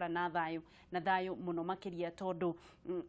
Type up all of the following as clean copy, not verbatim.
tũgũikara na thayũ na thayũ mũno makĩria tondũ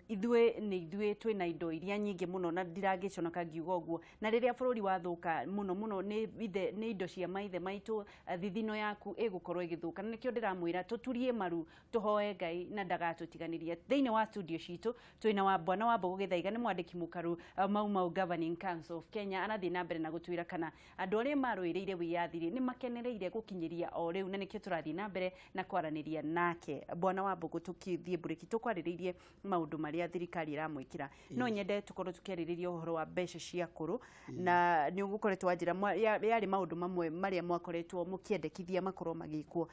ithuĩ nĩ ithuĩ twĩna indo iria nyingĩ mũno na ndirangĩconoka ngiuga ũguo. Na rĩrĩa bũrũri wathũka mũno mũno nĩ indo cia maithe maitũ, thithino yaku ĩgũkorwo ĩgĩthũka. Na nĩkĩo ndĩramwĩra tũturie maru, tũhoe Ngai na ndagatũtiganĩria. Thĩinĩ wa studio citũ twĩna wa Bwana Wambũgũ Gĩthaiga, nĩ mwandĩki mũkaru Mau Mau Governing Council of Kenya, arathiĩ na mbere na gũtwĩra kana andũ arĩa marũĩrĩire wĩyathi rĩ nĩ makenereire gũkinyĩria o rĩu, na nĩkĩo tũrathiĩ na mbere na kwaranĩria nake. Bwana Wambũgũ, tũkĩthiĩ mburĩki tũkwarĩrĩirie maũndũ marĩa thirikari ĩramwĩkĩra. No nyende tũkorwo tũkĩarĩrĩria ũhoro wa mbeca cia akũrũ, na nĩ ũgũkoretwo wanjĩra yarĩ maũndũ mamwe marĩa mwakoretwo mũkĩendekithia makorwo magĩkwo.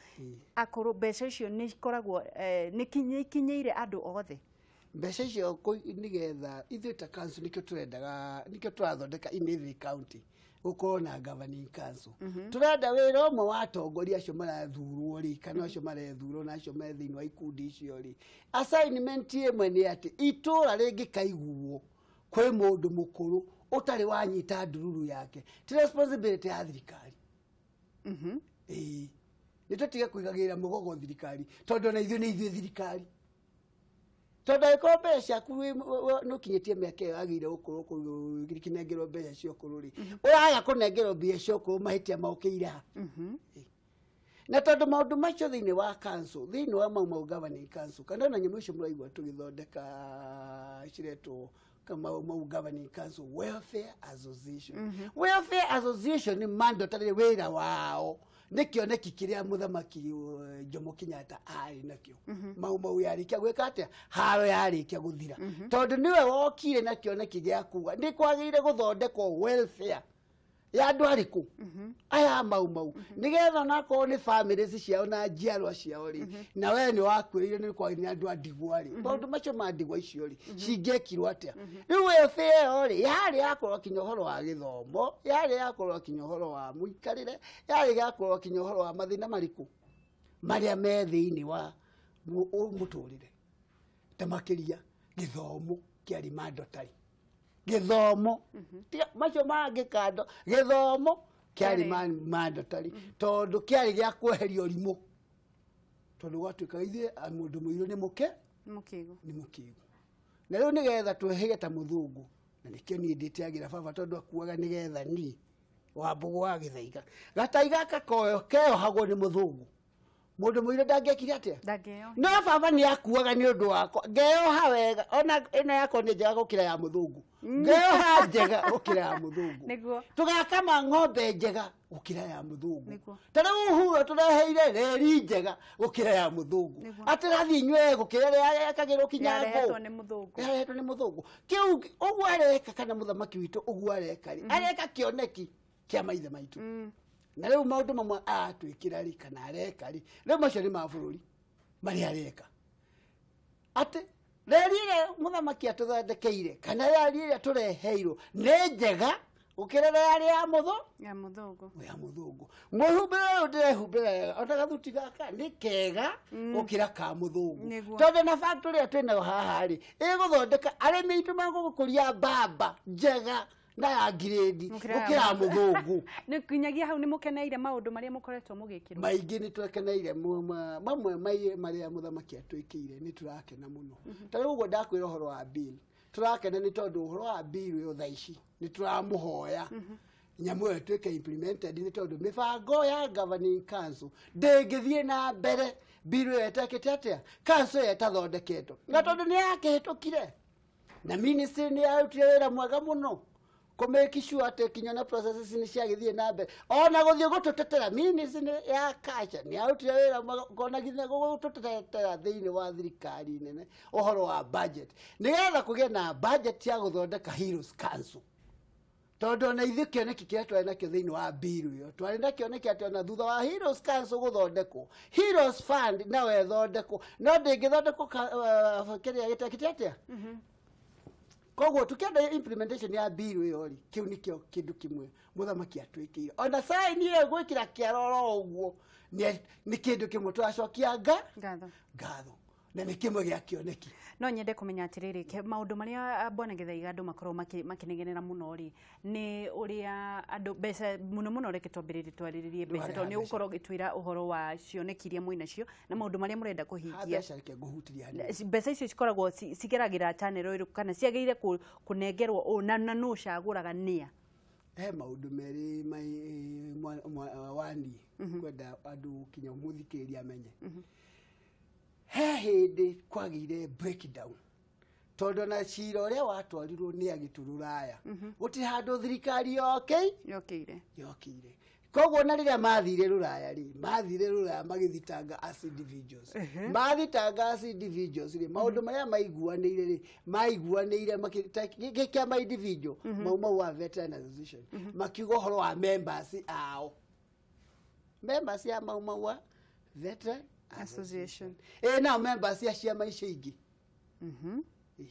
Akũrũ mbeca icio nĩ ikoragwo nĩ ikinyĩire andũ othe? Mbeca icio nĩgetha ithuĩ ta council nĩkĩo tũrendaga, nĩkĩo tũrathondeka in every county gũkorwo na governing council. Tũrenda wĩra ũmwe wa atongoria acio marathurwo rĩ, kana acio marethurwo na acio me thĩinĩ wa ikundi icio rĩ, assignment ĩmwe nĩ atĩ itũra rĩngĩkaiguo kwĩ mũndũ mũkũrũ ũtarĩ wanyita ndururu yake, ti responsibility ya thirikari. Ĩĩ, nĩ tũtige kũigagĩrĩra mũgongo thirikari, tondũ ona ithuĩ nĩ ithuĩ thirikari. Tondũ angĩkorwo mbeca ciaku nĩ ũkinyĩtie mĩaka ĩyo yagĩrĩire gũkorwo ũkĩnengerwo mbeca cia ũkũrũ rĩ, ũraga kũnengerwo mbia cia ũkũrũ, mahĩtia mokĩire ha? Na tondũ maũndũ macio thĩinĩ wa council, thĩinĩ wa Mau Mau Governing Council, kana ona nyamũ icio mũraigua tũgĩthondeka ciretwo Mau Mau Governing Council Welfare Association. Welfare Association nĩ mandatory wĩra wao, nĩ kĩoneki kĩrĩa mũthamaki Jomo Kenyatta arĩ nakĩo. Mau Mau yarĩkia gwĩka atĩa? Haro yarĩkia gũthira, tondũ nĩwe wokire na kĩoneki gĩa kuga nĩ kwagĩrĩire gũthondekwo welfare ya andũ arĩkũ aya Mau Mau, nĩgetha onakorwo nĩ families ciao na njiarwa ciao rĩ, na we nĩ wakuĩrĩire, nĩ kwagĩrĩire andũ a ndigwa rĩ, maũndũ macio ma ndigwa icio rĩ cingĩekirwo atĩa? Rĩu welfare ĩyo rĩ yarĩ ya kũrora kinya ũhoro wa gĩthomo, yarĩ ya kũrora kinya ũhoro wa mũikarĩre, yarĩ ya kũrora kinya ũhoro wa mathĩna marĩkũ marĩa me thĩinĩ wa mũtũrĩre, ta makĩria gĩthomo kĩarĩ mandatory. Gĩthomo, tiga macio mangĩ kando, gĩthomo kĩarĩ mandatory, tondũ kĩarĩ gĩa kweheria ũrimũ, tondũ gwatuĩkaga ithuĩ mũndũ mũirũ nĩ mũke Mũkĩgu. Nĩ mũkĩgu. Na rĩu nĩgetha twĩhĩge ta mũthũngũ, na nĩkĩo niĩ ndĩtĩagĩra baba, tondũ akuaga nĩgetha niĩ Wambũgũ wa Gĩthaiga gatai gaka koyo keyohagwo nĩ mũthũngũ, mũndũ mũirũ ndangĩekire atĩa? Ndangĩoha. No baba nĩ akuaga nĩ ũndũ wakwa, ngeyoha wega, ona ĩno yakwa nĩ njega gũkĩra ya mũthũngũ, ngeyoha njega gũkĩra ya mũthũngũ. Tũgakama ng'ombe njega gũkĩra ya mũthũngũ. Ta rĩu Uhuru tũreheire reri njega gũkĩra ya mũthũngũ. Atĩ rathiĩ inyuĩ gũkĩra ĩrĩa yekagĩrwo kinya ngũ. Yarehetwo nĩ mũthũngũ. Yarehetwo nĩ mũthũngũ. Kĩu ũguo areka, kana mũthamaki witũ ũguo areka rĩ, areka kĩoneki kĩa maithe maitũ. Na rĩu maũndũ mamwe aratwĩkĩra rĩ, kana areka rĩ, rĩu macio nĩ ma bũrũri marĩa areka, atĩ reri ĩrĩa mũthamaki atũthondekeire kana reri ĩrĩa tũreheirwo nĩ njega gũkĩra ĩrĩa ya mũthũ Ya mũthũngũ. Ya mũthũngũ. Mwĩhumbĩre ũyũ ndĩrehumbĩra wega, ona gathuti gaka nĩ kega gũkĩra ka mũthũngũ. Tondũ na factory ĩrĩa twĩnayo haha rĩ, ĩgũthondeka arĩmi aitũ magũkũria mbamba njega na ya ngirĩndi Gũkĩra ya gũkĩra mũthũngũ. Nĩ nginyagia hau nĩ mũkeneire maũndũ marĩa mũkoretwo mũgĩkĩrwo? Maingĩ nĩ twekeneire, mamwe marĩa mũthamaki atwĩkĩire nĩ tũrakena mũno. Ta rĩu ũguo ndakwĩra ũhoro wa bill, tũrakena nĩ tondũ ũhoro wa bill ũyũ thaa ici nĩ tũramũhoya nyamũ ĩyo ĩtuĩke implemented, nĩ tondũ mĩbango ya governing council ndĩngĩthiĩ na mbere bill ĩyo ĩtekĩte atĩa, council ĩyo ĩtathondeketwo, na tondũ nĩ yakĩhĩtũkire na ministry nĩ yarutire wĩra mwega mũno kũmake sure atĩ kinya na processes nĩ ciagĩthiĩ na mbere, ona gũthiĩ gũtũtetera. Ministry ya culture nĩ yarutire wĩra mwega ona nginya gũtũtetera thĩinĩ wa thirikari nene ũhoro wa budget, nĩgetha kũgĩe na budget ya gũthondeka Heroes Council, tondũ ona ithuĩ kĩoneki kĩrĩa twarĩ nakĩo thĩinĩ wa bill ĩyo, twarĩ na kĩoneki atĩ ona thutha wa Heroes Council gũthondekwo, Heroes Fund nayo ĩthondekwo, no ndĩngĩthondekwo kĩrĩa gĩtekĩte atĩa. Koguo tukĩenda implementation ya bill ĩyo rĩ, kĩu nĩkĩo kĩndũ kĩmwe mũthamaki atwĩkĩire. Ona sign ĩyo gwĩkĩra kĩara oro ũguo nĩ kĩndũ kĩmwe tũracokia Ngatho. Ngatho. Na nĩ kĩmwe gĩa kĩoneki. No nyende kũmenya atĩrĩrĩ, maũndũ marĩa bwana Gĩthaiga andũ makorwo makĩnegenera mũno rĩ, nĩ ũrĩa andũ mbeca mũno mũno. Reke twambĩrĩrie twarĩrĩrie mbeca, Ndũkarĩha tondũ nĩ mbeca. ũgũkorwo ũgĩtwĩra ũhoro wa cioneki iria mwĩnacio na maũndũ marĩa mũrenda Ha kũhingia. mbeca, reke ngũhutirie hanini. Mbeca icio cikoragwo cigeragĩra channel ĩrĩkũ, kana ciagĩrĩire kũnengerwo ũ, na nũ ũcagũraga nĩa? He maũndũ merĩ wani kwenda andũ kinya mũthikĩrĩria amenye. He hĩndĩ kwagĩire breakdown, tondũ na cira ũrĩa watwarirwo nĩ agĩtũ rũraya, gũtirĩ handũ thirikari yokĩire. Yokĩire. Koguo na rĩrĩa mathire rũraya rĩ, mathire rũraya magĩthitanga as individuals. Mathitanga as individuals rĩ, maũndũ marĩa maiguanĩire rĩ, maiguanĩire kĩama individual Mau Mau wa Veteran Association, makiuga ũhoro wa members ao, members ya Mau Mau wa Veteran Association. Ĩ nao members ya ciama icio ingĩ? Ĩ.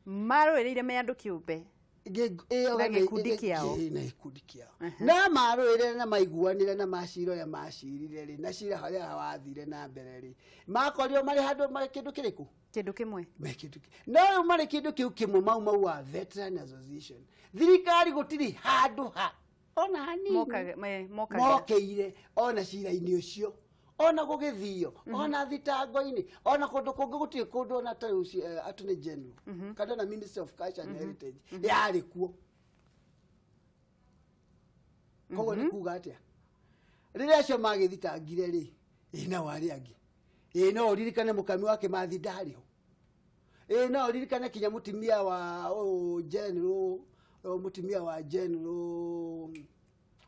Marũĩrĩire me andũ kĩũmbe. Na gĩkundi kĩao. Ĩ, na gĩkundi kĩao, na marũĩrĩre na maiguanĩre na macira ũrĩa macirire rĩ, na cira harĩa wathire na mbere rĩ, makorirwo marĩ handũ marĩ kĩndũ kĩrĩkũ? Kĩndũ kĩmwe. Me kĩndũ no rĩu marĩ kĩndũ kĩu kĩmwe, Mau Mau wa Veteran Association. Thirikari gũtirĩ handũ ha ona hanini Mokaga. Mokĩire ona cira-inĩ ũcio, ona gũgĩthio, ona thitango-inĩ, ona kũndũ kũngĩ gũtirĩ kũndũ, ona ta rĩu attorney general kana na Ministry of Culture and Heritage yarĩ kuo. Koguo nĩ kuga atĩa, rĩrĩa acio magĩthitangire rĩ, ĩ nao arĩa angĩ? Ĩ no ũririkane mũkami wa Kĩmathi ndarĩ ho? Ĩ no ũririkane kinya mũtumia wa ũyũ general, ũyũ mũtumia wa general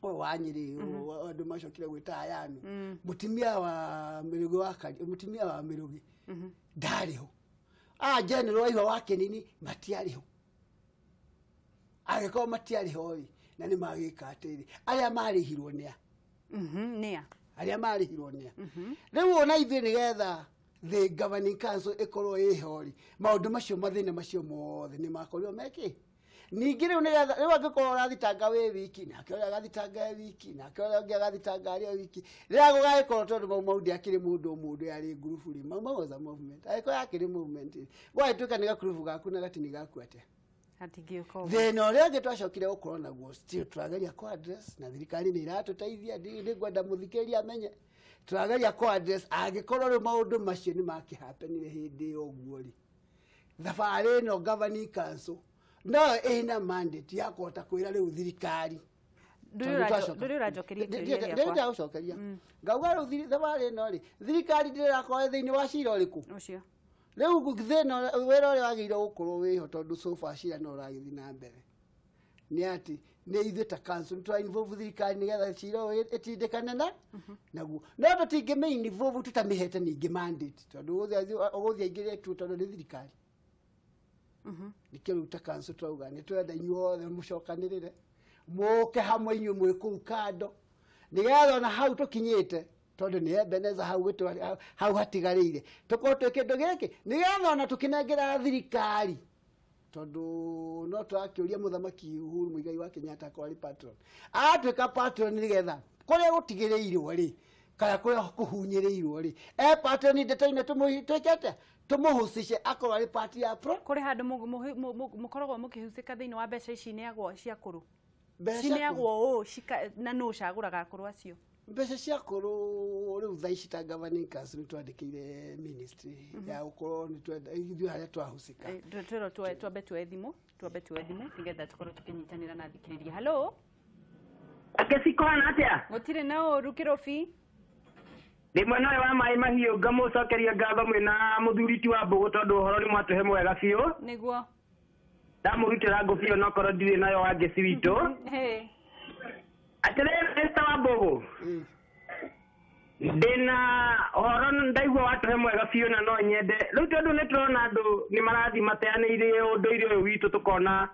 ũyũ wa Nyĩrĩ, ũyũ andũ macokire gwĩta Ayanu, mũtumia wa Mĩrũgĩ wa mũtumia wa Mĩrũgĩ ndarĩ ho? A general Waihua wa Kĩnini matiarĩ ho. Angĩkorwo matiarĩ ho rĩ, na nĩ magĩka atĩrĩ, arĩa marĩhirwo nĩa? Nĩa? Arĩa marĩhirwo nĩa? Rĩu ona ithuĩ, nĩgetha the governing council ĩkorwo ĩho rĩ, maũndũ macio, mathĩna macio mothe nĩ makorirwo mekĩ. Ningĩ rĩu nĩgetha rĩu angĩkorwo ũrathitanga wĩ wiki, nake ũrĩa agathitanga e wiki, nake ũrĩa ũngĩ agathitanga arĩ o wiki, rĩrĩa gũgagĩkorwo, tondũ Mau Mau ndĩakĩrĩ mũndũ mũndũ, yarĩ ngurubu rĩ, Mau Mau was a movement. Angĩkorwo yakĩrĩ movement rĩ, gwagĩtuĩka nĩ gakurubu gaku na gatini gaku atĩa? Hatingĩũka ũguo. Thĩna ũrĩa ũngĩ twacokire gũkorwo naguo, still tũrageria kũ address, na thirikari nĩ iratũteithia, nĩ ngwenda mũthikĩrĩria amenye tũrageria kũ address. Angĩkorwo rĩu maũndũ macio nĩ makĩhapenire hĩndĩ ĩyo ũguo rĩ, thabarĩ ĩno governing council no ĩna mandate ya kũhota kwĩra rĩu thirikari. Ndũrĩ ũranjokeria kĩũria gĩakwa. Ndĩragũcokeria, ngauga rĩu thabarĩ ĩno rĩ, thirikari ndĩrakorwo thĩinĩ wa cira ũrĩkũ? Ũcio. Rĩu thĩna wĩra ũrĩa wagĩrĩirwo gũkorwo wĩho, tondũ so far cira no ũragĩthiĩ na mbere, nĩ atĩ nĩ ithuĩ ta council nĩ involve thirikari nĩgetha cira ũyũ ĩtindĩkane na naguo, no tũtingĩmĩ involve tũtamĩhete ningĩ mandate, tondũ ũgũthiĩ aingĩre tu, tondũ nĩ thirikari. Nĩkĩo rĩu ta council twauga nĩ twenda inyuothe mũcokanĩrĩre, mũke hamwe, inyuĩ mwĩ kũu kando, nĩgetha ona hau tũkinyĩte, tondũ nĩ Ebeneza hau hau hatigarĩire, tũkorwo twĩ kĩndũ gĩkĩ, nĩgetha ona tũkĩnengera thirikari, tondũ no tũrakĩũria mũthamaki Uhuru Muigai wa Kenyatta akorwo arĩ patron, atuĩka patron, nĩgetha kũrĩa gũtigĩrĩirwo rĩ, kana kũrĩa kũhunyĩrĩirwo rĩ, e patron ndeto-inĩ, twĩke atĩa tũmũhusishe akorwo arĩ part ya pro Kũrĩ handũ mũkoragwo mũkĩhusĩka thĩinĩ wa mbeca ici ineagwo cia kũrũ? Mbeca Cineagwo ũ, na nũ ũcagũraga akũrũ acio? Mbeca cia kũrũ rĩu thaa ici ta governing council nĩ twandĩkĩire ministry ya gũkorwo nĩ twenda ithuĩ harĩa twahusika. Twĩrwo twambe tuoe thimũ nĩgetha tũkorwo tũkĩnyitanĩra na thikĩrĩria. Hello. Akeci, kũhana atĩa? Gũtirĩ na ũru, kĩrobi. Ndĩ mwena ũyũ wa maĩ mahiũ, ngamũcokeria ngatho mwĩna mũthuri ti wa mbũgũ, tondũ ũhoro nĩ mwatũhe mwega biũ. Nĩguo. Ndamũrutĩra ngũ biũ, nokorwo ndirĩ nayo wa ngeci witũ. Hey. Atĩrĩrĩ, Mr. wa mbũgũ, ndĩna ũhoro ndaigua watũhe mwega biũ, na no nyende rĩu, tondũ nĩ tũrona andũ nĩ marathiĩ mateanĩirie ũndũire ũyũ witũ, tũkona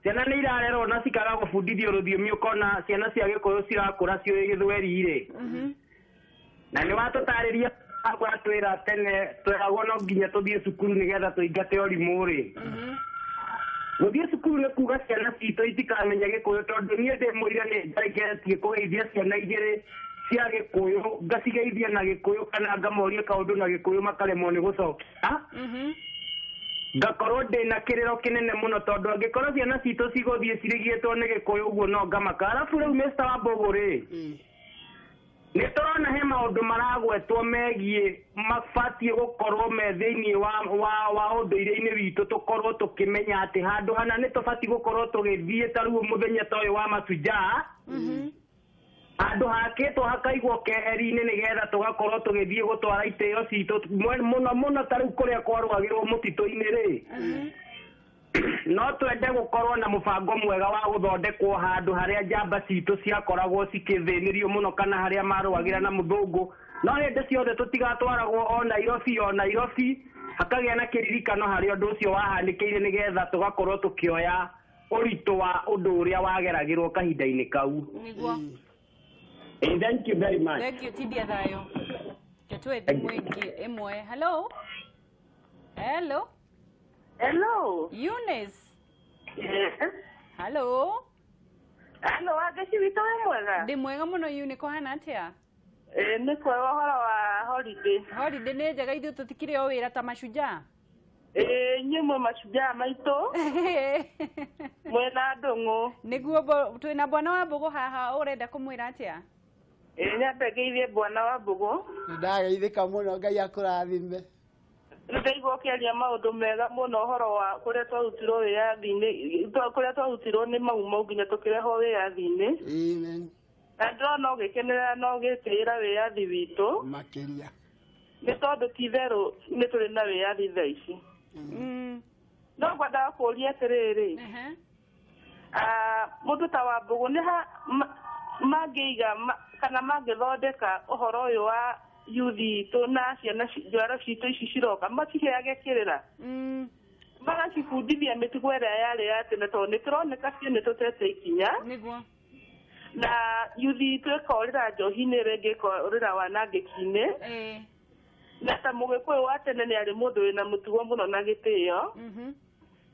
ciana nĩ irarerwo na cikaga gũbundithio rũthiomi, ũkona ciana cia gĩkũyũ cirakũra ciũĩ gĩthweri rĩ, na nĩ watũtarĩria, watwĩra tene tweragwo no nginya tũthiĩ cukuru nĩgetha tũingate ũrimũ rĩ. Gũthiĩ cukuru nĩ kuga ciana citũ itikamenya gĩkũyũ? Tondũ niĩ ndĩ mũira, nĩ njareketie kũgeithia ciana igĩrĩ. cia Gĩkũyũ ngacigeithia na Gĩkũyũ kana ngamoria kaũndũ na Gĩkũyũ makaremwo nĩ gũcokia. Ngakorwo ndĩna kĩrĩro kĩnene mũno tondũ angĩkorwo ciana citũ cigũthiĩ cirigĩtwo nĩ Gĩkũyũ ũguo no ngamaka. Arabu rĩu Mr. Wambũgũ rĩ, nĩ tũrona he maũndũ maragwetwo megiĩ mabatiĩ gũkorwo me thĩinĩ wa ũndũire-inĩ witũ, tũkorwo tũkĩmenya atĩ handũ hana nĩ tũbatiĩ gũkorwo tũgĩthiĩ ta rĩu mũthenya ta ũyũ wa Mashujaa, handũ hakĩtwo hakaigwo keheri-inĩ nĩgetha tũgakorwo tũgĩthiĩ gũtwara itĩo citũ mũno mũno ta rĩu kũrĩa kwarũagĩrwo mũtitũ-inĩ rĩ. No twende gũkorwo na mũbango mwega wa gũthondekwo handũ harĩa njamba citũ ciakoragwo cikĩthĩnĩrio mũno kana harĩa marũagĩra na mũthũngũ, no hĩndĩ ciothe tũtigatwaragwo o Nairobi o Nairobi, hakagĩa na kĩririkano harĩa ũndũ ũcio wahanĩkĩire nĩgetha tũgakorwo tũkĩoya ũritũ wa ũndũ ũrĩa wageragĩrwo kahinda-inĩ kau. Nĩguo. Thank you very much. Thank you, Tindia thayũ. Ketwe thimũ ĩngĩ ĩmwe. Hello. Hello. Hello. Eunice. Yes. Hello. Hello, Wangeci witũ wĩ mwega? Ndĩ mwega mũno Eunice, kũhana atĩa? Nĩ kwega ũhoro wa holiday. Holiday nĩ njega, ithuĩ tũtikĩrĩ o wĩra ta mashujaa. Inyuĩ mwĩ mashujaa maitũ. Mwĩna ndũng'ũ. Nĩguo twĩna bwana wa Mbũgũ haha, ũrenda kũmwĩra atĩa? Nyambe ngeithie bwana wa Mbũgũ. Nĩndageithĩka mũno, Ngai akũrathime. Nĩndaigua ũkĩaria maũndũ mega mũno ũhoro wa kũrĩa twarutirwo wĩyathi-inĩ, kũrĩa twarutirwo nĩ Mau Mau nginya tũkĩrehwo wĩyathi-inĩ. Amen. Na ndĩrona ũgĩkenerera na ũgĩtĩĩra wĩyathi witũ. Makĩria. Nĩ tondũ ti itherũ nĩ tũrĩ na wĩyathi thaa ici. No ngwendaga kũũria atĩrĩrĩ, mũndũ ta wa Mbũgũ nĩ ha mangĩiga kana mangĩthondeka ũhoro ũyũ wa youth itũ na ciana njiaro citũ ici ciroka maciheage kĩrĩra, magacibundithia mĩtugo ĩrĩa yarĩ ya tene tondũ nĩ tũroneka biũ nĩ tũtete ikinya. Nĩguo. Na youth itũ ĩkorĩra njohi-inĩ ĩrĩa ĩngĩ ĩkorĩra wanangĩki-inĩ. Na ta Mũgĩkũyũ wa tene nĩ arĩ mũndũ wĩna mũtugo mũno na gĩtĩo.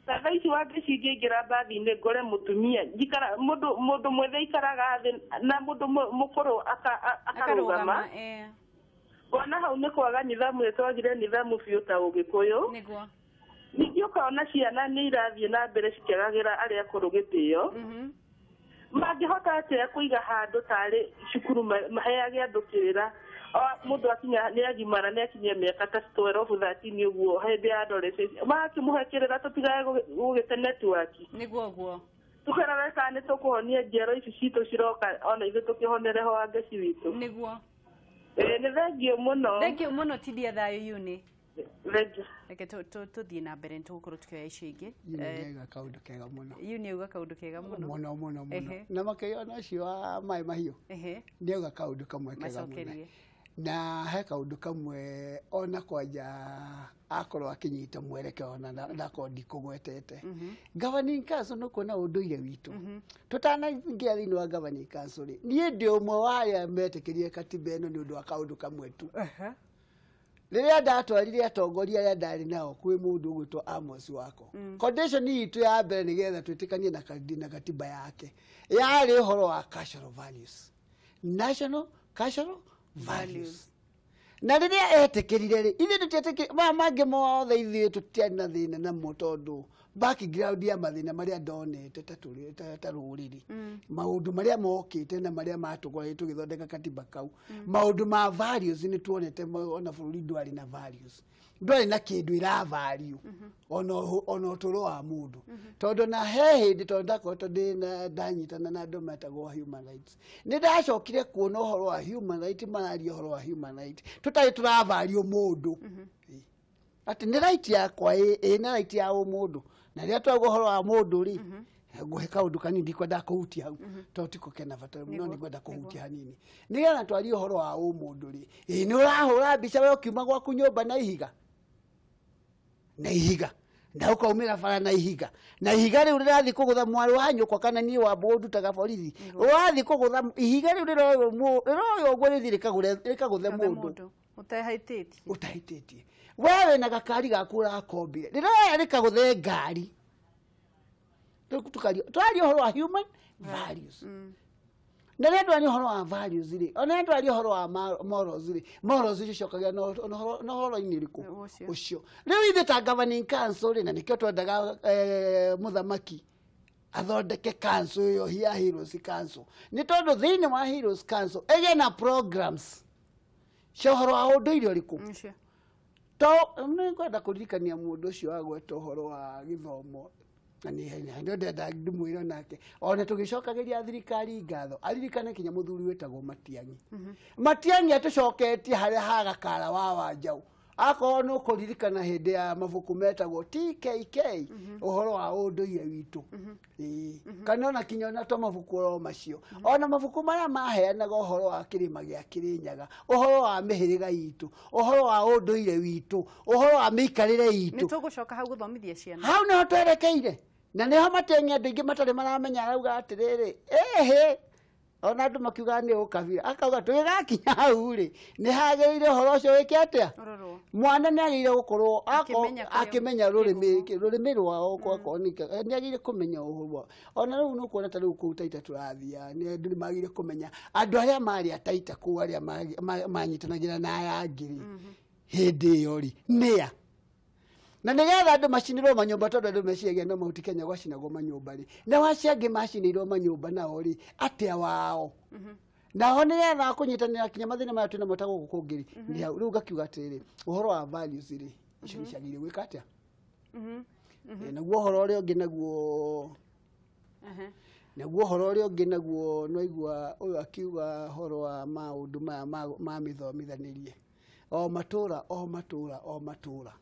Ta thaa ici Wangeci ingĩingĩra mbathi-inĩ ngore mũtumia njikara mũndũ mwĩthĩ aikaraga thĩ na mũndũ mũkũrũ akarũgama. Ngona hau nĩ kwaga nithamu, nĩ twagire nithamu biũ ta Ũgĩkũyũ. Nĩguo. Ningĩ ũkona ciana nĩ irathiĩ na mbere cikĩagagĩra arĩa akũrũ gĩtĩo. Mangĩhota atĩa kũiga handũ tarĩ cukuru maheage andũ kĩrĩra, mũndũ akinya nĩ agimara nĩ akinyia mĩaka ta 12 13 ũguo hĩndĩ ya adolescence, magakĩmũhe kĩrĩra tũtigage gũgĩte netiwaki. Nĩguo ũguo. Tũkerore kana nĩ tũkũhonia njiaro ici citũ ciroka ona ithuĩ tũkĩhonere ho Wangeci witũ. Nĩguo. Nĩ thengiũ mũno. Thengiũ mũno Tindia thayũ Eunice. Thengiũ. Reke tũthiĩ na mbere nĩ tũgũkorwo tũkĩoya icio ingĩ. Eunice auga kaũndũ kega mũno. Eunice auga kaũndũ kega mũno. Mũno mũno mũno. Na makĩria ona ũcio wa maĩ mahiũ. Nĩ auga kaũndũ kamwe kega mũno. Na he kaũndũ kamwe ona kwanja akorwo akinyita mwerekeo ona ndakorwo ndikũgwetete. Governing Council nĩ kuona ũndũire witũ. Tũtanaingĩra thĩinĩ wa Governing Council rĩ, niĩ ndĩ ũmwe wa arĩa metĩkĩrire katiba ĩno nĩ ũndũ wa kaũndũ kamwe tu. Rĩrĩa ndatwarire atongoria arĩa ndarĩ nao kwĩ mũndũ ũgwĩtwo Amos Wako, condition itũ ya mbere nĩgetha twĩtĩkanie na katiba yake yarĩ ũhoro wa cultural values, national cultural values. Na rĩrĩa etĩkĩrire rĩ, ithuĩ tũtietĩkĩrire maya mangĩ mothe, ithuĩ tũtiarĩ na thĩna namo tondũ background ya mathĩna marĩa ndonete ta rũrĩrĩ, maũndũ marĩa mokĩte na marĩa matũkorire tũgĩthondeka katiba kau, maũndũ ma values nĩ tuonete ona bũrũri ndwarĩ na values, ndwarĩ na kĩndũ ĩra value ona ũtũro wa mũndũ, tondũ na he hĩndĩ tondũ ndakoretwo ndĩna ndanyitana na andũ metagwo human rights, nĩ ndacokire kuona ũhoro wa human right, mararia ũhoro wa human right tũtarĩ tũra value mũndũ, atĩ nĩ right yakwa ĩ na right ya ũmũndũ. Na rĩrĩa twauga ũhoro wa mũndũ rĩ, ngũhe kaũndũ kanini, ndikwenda kũhutia hau tondũ tiko kena bata no nĩngwenda kũhutia hanini nĩgetha twarie ũhoro wa ũmũndũ rĩ, ĩ nĩ ũrahũra mbica we ũkiuma gwaku nyũmba na ihiga na ihiga na ũkaumĩra bara na ihiga na ihiga rĩu rĩrathiĩ kũgũtha mwarĩ wa nyũkwa kana niĩ wa Mbũgũ ndutaga borithi, ũrathiĩ kũgũtha ihiga rĩu rĩroywo ũguo rĩthiĩ rĩkagũthe mũndũ ũtahĩtĩtie, we wĩna gakari gaku ũrakombire rĩroya rĩkagũthe ngari. Twaria ũhoro wa human values. Na rĩrĩa andũ aria ũhoro wa values rĩ, ona andũ aria ũhoro wa morals rĩ, morals icokagia na ũhoro-inĩ ũrĩkũ ũcio. Rĩu ithuĩ ta governing council rĩ, na nĩkĩo twendaga mũthamaki athondeke council ĩyo ya Heroes Council, nĩ tondũ thĩinĩ wa Heroes Council ĩgĩe na programs cia ũhoro wa ũndũire ũrĩkũ. To nĩ ngwenda kũririkania mũndũ ũcio wagweta ũhoro wa gĩthomo, na nĩ ndenda ndĩmwĩre nake ona tũgĩcokagĩria thirikari ngatho, aririkane kinya mũthuri wĩtagwo Matiang'i. Matiang'i atũcoketie harĩa hagakara wa Wanjaũ. Akorwo nĩ ũkũririkana hĩndĩ ya mabuku metagwo TKK, ũhoro wa ũndũire witũ. Kana ona kinya ona to mabuku oro macio, ona mabuku marĩa maheanaga ũhoro wa kĩrĩma gĩa Kĩrĩnyaga, ũhoro wa mĩhĩrĩga itũ, ũhoro wa ũndũire witũ, ũhoro wa mĩikarĩre itũ. Nĩ tũgũcoka hau gũthomithia ciana. Hau nĩho twerekeire. Na nĩho Matiang'i andũ aingĩ matarĩ maramenya, arauga atĩrĩrĩ, ĩhĩ, ona andũ makiuga nĩ ũkabira, akauga tũgĩgakinya hau rĩ, nĩ hagĩrĩire ũhoro ũcio wĩke atĩa? Mwana nĩ agĩrĩire gũkorwo akĩmenya rũrĩmĩ rwao, nĩ agĩrĩire kũmenya ũhoro. Ona rĩu nĩ ũkuona ta rĩu kũu Taita tũrathiaga, nĩ andũ nĩ magĩrĩire kũmenya andũ arĩa marĩ a Taita kũu, arĩa manyitanagĩra na aya angĩ rĩ, hĩndĩ ĩyo rĩ, nĩa. Na nĩgetha andũ macinĩrwo manyũmba, tondũ andũ meciragia no Mount Kenya gwacinagwo manyũmba rĩ, nao acio angĩ macinĩirwo manyũmba nao rĩ, atĩa wao. Nao nĩgetha kũnyitanĩra kinya mathĩna maya twĩnamo ta gũkũ kũngĩ rĩ, nĩ hau. Rĩu ngakiuga atĩrĩrĩ, ũhoro wa values rĩ, icio nĩ ciagĩrĩire gwĩka atĩa? Naguo ũhoro ũrĩa ũngĩ naguo, naguo ũhoro ũrĩa ũngĩ naguo, nĩwaigua ũyũ akiuga ũhoro wa maũndũ maya ma mĩthomithanĩrie, o matũra o matũra o matũra.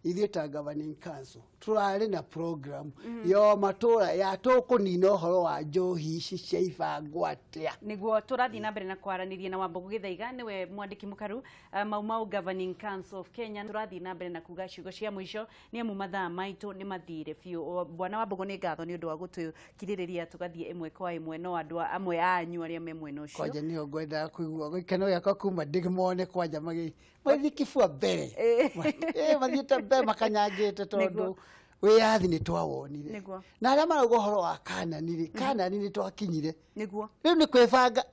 Ithuĩ ta governing council tũrarĩ na program ya matũra ya tũkũnina ũhoro wa njohi ici cia ibango atĩa. Nĩguo tũrathiĩ na mbere na kwaranĩria na Wambugu Gĩthaiga, nĩwe mwandĩki mũkaru Mau Mau Governing Council of Kenya. Tũrathiĩ na mbere na kuga ciugo cia mũico, nĩ amu mathaa maitũ nĩ mathire biũ. Bwana Wambugu, nĩ ngatho nĩ ũndũ wa gũtũkirĩrĩria tũgathiĩ ĩmwe kwa ĩmwe, no andũ amwe anyu arĩa me mwena ũcio. Kwanja nĩho ngwendaga kũigua gĩkeno gĩakwa kuma ndĩmone kwanja magĩthiĩ kĩbua mbere, mathiĩte mbere makanyangĩte, tondũ wĩyathi nĩ twawonire. Na arĩa marauga ũhoro wa Kanani rĩ, Kanani nĩ twakinyire. Nĩguo. Rĩu nĩ kwĩbanga.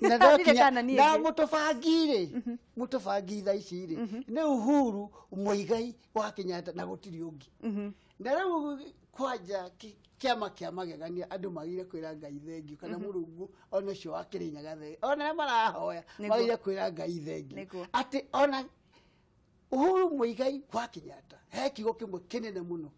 Na mũtũbangi rĩ, mũtũbangi thaa ici rĩ, nĩ Uhuru Muigai wa Kenyatta na gũtirĩ ũngĩ. Na rĩu kwanja kĩama kĩa magegania andũ magĩrĩire kwĩra Ngai thengiũ, kana Mũrungu ona ũcio wa Kĩrĩnyaga thengiũ, ona arĩa marahoya magĩrĩire kwĩra Ngai thengiũ atĩ ona Uhuru Muigai wa Kenyatta he kiugo kĩmwe kĩnene mũno,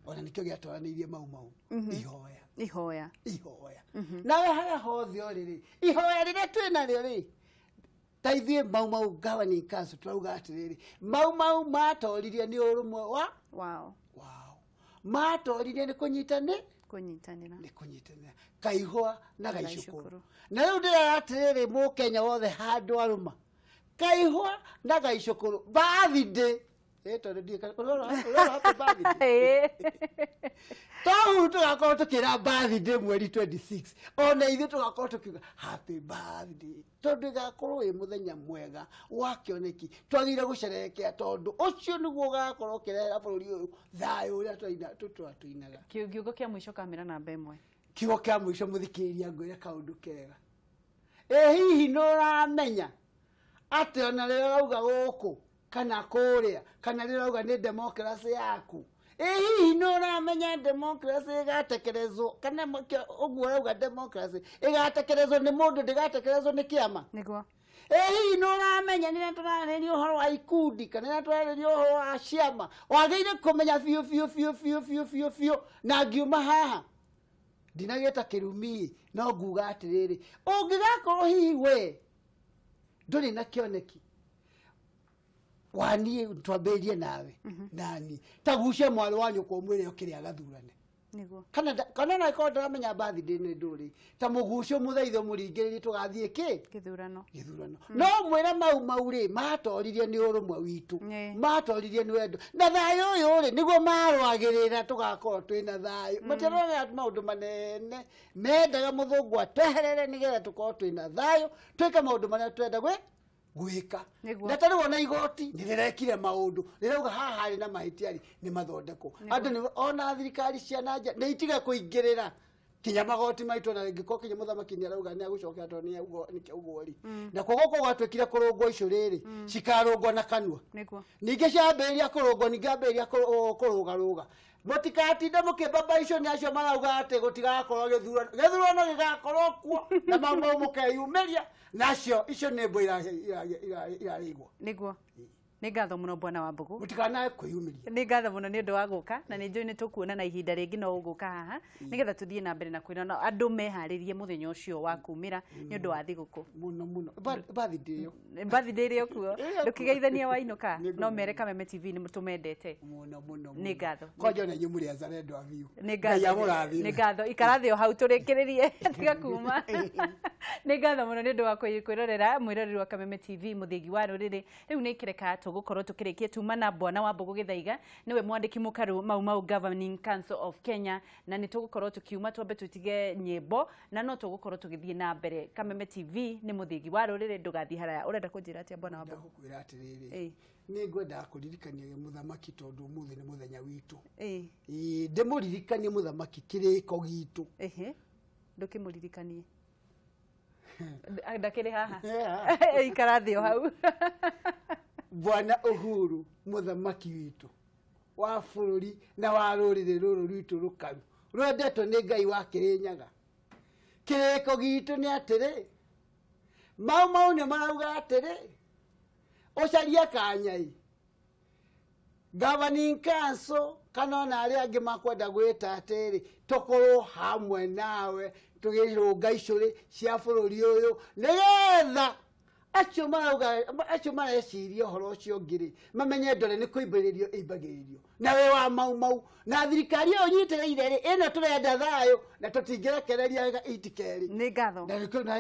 ona nĩkĩo gĩatwaranĩirie Mau Mau, ihoya. Ihoya. Ihoya. Nawe harĩa hothe ũrĩ rĩ, ihoya rĩrĩa twĩ narĩo rĩ, ta ithuĩ Mau Mau Governing Council tũrauga atĩrĩrĩ, Mau Mau matoririe nĩ ũrũmwe wa wao. Wao. Matoririe nĩ kũnyitanĩra. Kũnyitanĩra. Nĩ kũnyitanĩra. Kaihũa na Gaicũkũrũ. Na rĩu ndĩrera atĩrĩrĩ, mũkenya wothe handũ arũma, Kaihũa na Gaicũkũrũ birthday. Tondũ ndiĩ ũrora happy birthday. Tau tũgakorwo tũkĩra birthday mweri 26, ona ithuĩ tũgakorwo tũkiuga happy birthday, tondũ ĩgakorwo ĩ mũthenya mwega wa kĩoneki twagĩrĩire gũcerehekea, tondũ ũcio nĩguo ũgakorwo ũkĩrehera bũrũri ũyũ thayũ ũrĩa tũinaga. Kiugo kĩa mũico kamera namba ĩmwe. Kiugo kĩa mũico mũthikĩrĩria, ngwĩre kaũndũ kega. Ĩ hihi nĩ ũramenya atĩ ona rĩrĩa ũrauga gũkũ kana kũrĩa, kana rĩrĩa ũrauga nĩ democracy yaku, ĩ hihi nĩ ũramenya democracy ĩgatekerezwo, kana ũguo ũrauga democracy ĩgatekerezwo nĩ mũndũ, ndĩgatekerezwo nĩ kĩama? Nĩguo. Ĩ hihi nĩ ũramenya rĩrĩa tũrarĩrĩria ũhoro wa ikundi, kana rĩrĩa tũrarĩrĩria ũhoro wa ciama, wagĩrĩire kũmenya biũ biũ biũ biũ biũ biũ biũ. Na ngiuma haha ndinagĩta kĩrumi, no nguga atĩrĩrĩ, ũngĩgakorwo hihi we ndũrĩ na kĩoneki waniĩ, twambĩrĩrie nawe nani, ta gucia mwarĩ wa nyũkwa ũmwĩre ũkĩrĩa agathurane. Nĩguo. Kana ona ĩkorwo ndaramenya birthday nĩ ndũrĩ, ta mũgucio mũthaitho mũringĩrĩrie tũgathiĩ kĩ Gĩthurano. Gĩthurano. No mwĩre Mau Mau rĩ, matoririe nĩ ũrũmwe witũ, matoririe nĩ wendo na thayũ ũyũ rĩ, nĩguo marũagĩrĩra tũgakorwo twĩna thayũ. Matiarũagĩrĩra maũndũ manene, mendaga mũthũngũ atweherere nĩgetha tũkorwo twĩna thayũ, twĩke maũndũ marĩa twenda gwĩka. Na ta rĩu ona igoti nĩ rĩrekire maũndũ, rĩrauga haha harĩ na mahĩtia rĩ, nĩ mathondekwo. Andũ nĩ ona thirikari cia na nja nĩ itige kũingĩrĩra, Kinya magoti maitũ na rĩngĩkorwo kinya mũthamaki nĩ arauga nĩ agũcokera tondũ nĩ ũguo rĩ. Na koguo gwatuĩkire kũrũngwo icũrĩ rĩ, cikarũngwo na kanua. Ningĩ ciambĩrĩria kũrũngwo, ningĩ ambĩrĩria kũrũgarũga. Mũtigatinde mũkĩmbamba icio nĩ acio marauga atĩ gũtigakorwo gĩthurano. Gĩthurano gĩgakorwo kuo na Mau Mau mũkeyumĩria nacio icio nĩ mbũ irarĩigwo. Nĩguo. Nĩ ngatho mũno Bwana Wambugu. Mũtikanae kwĩyumĩria. Nĩ ngatho mũno nĩ ũndũ wa gũka na nĩ njũĩ nĩ tũkuona na ihinda rĩngĩ no ũgũka haha nĩgetha tũthiĩ na mbere na kwĩra na andũ meharĩrie mũthenya ũcio wa kumĩra nĩ ũndũ wa thigũkũ. Mũno mũno. Birthday ĩyo. Birthday ĩrĩ o kuo. Ndũkĩgeithania wainũka no mere Kameme TV nĩ tũmendete. Mũno mũno. Nĩ ngatho. Kwanja ona inyuĩ mũrĩ azalendo a biũ. Nĩ ngatho. Nĩ ngatho. Ikara thĩ o hau tũrĩkĩrĩrie tiga kuma. Nĩ ngatho mũno nĩ ũndũ wa kwĩrorera mwĩroreri wa Kameme TV mũthĩgi wa rũrĩrĩ. Rĩu nĩ kĩreka tũgũkorwo tũkĩrĩkia tuma na Bwana Wambugu Gĩthaiga nĩwe mwandĩki mũkaru Mau Mau Governing Council of Kenya, na nĩ tũgũkorwo tũkiuma twambe tũtige nyĩmbo na no tũgũkorwo tũgĩthiĩ na mbere. Kameme TV nĩ mũthĩgi wa rũrĩrĩ, ndũgathiĩ haraya. Ũrenda kũnjĩra atĩa Bwana Wambugu? Ndagũkwĩra atĩrĩrĩ, nĩ ngwendaga kũririkania mũthamaki tondũ ũmũthĩ nĩ mũthenya witũ. Ndĩmũririkanie mũthamaki kĩrĩko gitũ. Ndũkĩmũririkanie. Ndakĩrĩ haha. Ikara thĩ o hau. Bwana Uhuru mũthamaki witũ wa bũrũri na wa rũrĩrĩ rũrũ rwitũ rũkaru rwendetwo nĩ Ngai wa Kĩrĩnyaga. Kĩrĩko gitũ nĩ atĩrĩ, Mau Mau nĩ marauga atĩrĩ, ũcarie kanyai Governing Council kana ona arĩa angĩ makwenda gwĩta atĩrĩ, tũkorwo hamwe nawe tũgĩrũnga icũrĩ cia bũrũri ũyũ nĩgetha acio marauga acio mareciria ũhoro ũcio ũngĩ rĩ, mamenye ndore nĩ kũimbĩrĩrio ĩimbagĩrĩrio na we wa Mau Mau na thirikari ĩyo nyitĩrĩire rĩ, ĩno tũrenda thayũ na tũtingĩrekereria iti kerĩ. Nĩ ngatho.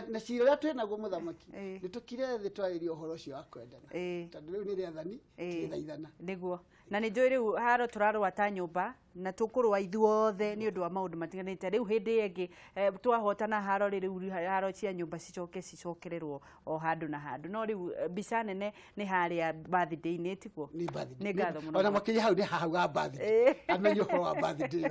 Na cira ũrĩa twĩnaguo mũthamaki nĩ tũkire thĩ twarĩrie ũhoro ũcio wa kwendana tondũ rĩu nĩ rĩathani tũgĩthaithana. Nĩguo. Na nĩ njũĩ rĩu haro tũrarũa ta nyũmba na tũkũrũa ithuothe nĩ ũndũ wa maũndũ matiganĩte. Rĩu hĩndĩ ĩngĩ twahotana haro rĩ, rĩu haro cia nyũmba cicoke cicokererwo o handũ na handũ. No rĩu mbica nene nĩ harĩa birthday-inĩ, tiguo? Nĩ birthday. Nĩ ngatho mũno. Ona makĩria hau nĩ hau ga birthday. Amenye ũhoro wa birthday.